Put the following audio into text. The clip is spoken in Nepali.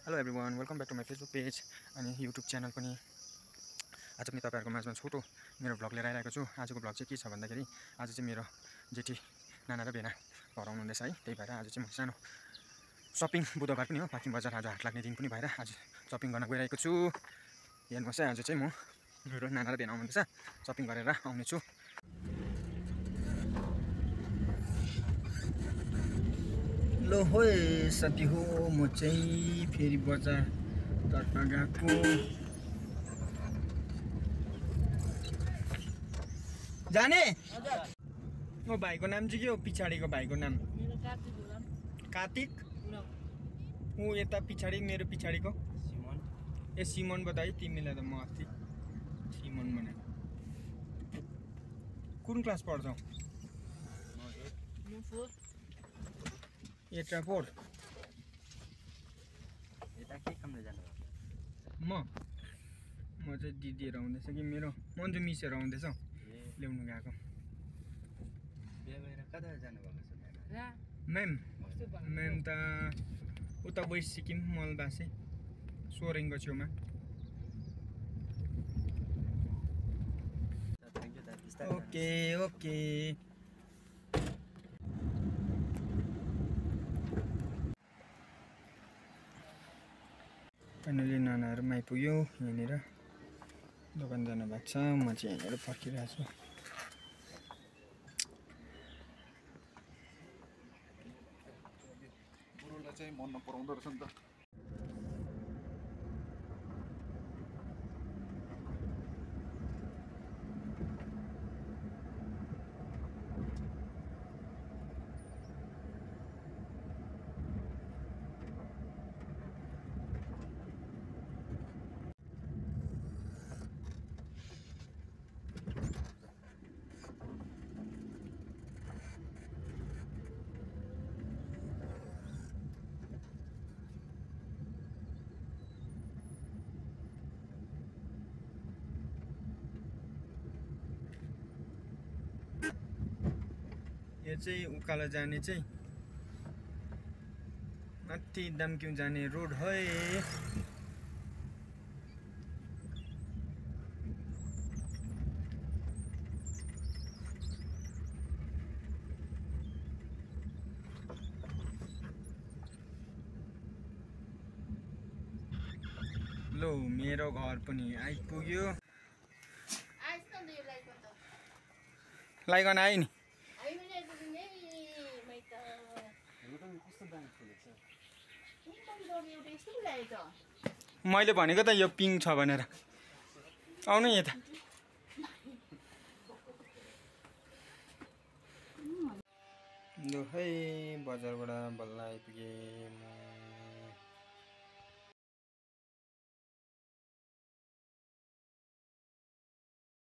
Hello everyone, welcome back to my Facebook page अनि युट्युब च्यानल पनि। आज पनि तपाईँहरूको माझमा छोटो मेरो भ्लग लिएर आइरहेको छु। आजको भ्लग चाहिँ के छ भन्दाखेरि आज चाहिँ मेरो जेठी नाना र भेना घर आउनुहुँदैछ है। त्यही भएर आज चाहिँ म सानो सपिङ, बुधबार पनि हो, पाकिङ बजार आज हाट लाग्ने दिन पनि भएर आज सपिङ गर्न गइरहेको छु। हेर्नुहोस् है, आज चाहिँ म मेरो नाना र भेना आउनुहुँदैछ, सपिङ गरेर आउनेछु। लो होए साथी हो, म चाहिँ फेरि बजारतर्फ गएको। जाने ओ भाइको नाम चाहिँ के हो? पछाडिको भाइको नाम कार्तिक। ऊ यता पछाडि मेरो पछाडिको सिमन। ए सिमन बताइ तिमीलाई त म अस्ति सिमन भने। कुन क्लास पढ्छौ? एट र 4। यता के कामले जानु? म चाहिँ दिदीहरू आउँदैछ कि मेरो मन्जु मिसहरू आउँदैछ ल्याउनु गएको। बिहा भएर कता जानुभएको छ म्याम त उता वेस्ट सिक्किम मलबासे सोरेङको छेउमा। Okay okay. फाइनली नानाहरूमा आइपुग्यो। यहाँनिर दोकान जानु भएको छ, म चाहिँ यहाँनिर फर्किरहेको छु। बुढोलाई चाहिँ मन नपराउँदो रहेछ नि त। यो चाहिँ उकालो जाने चाहिँ माथि दामक्यु जाने रोड है। लो मेरो घर पनि आइपुग्यो। लाइकन आयो नि। मैले भनेको त यो पिङ छ भनेर। आउनु यता। लो है, बजारबाट बल्ल आइपुगेँ म।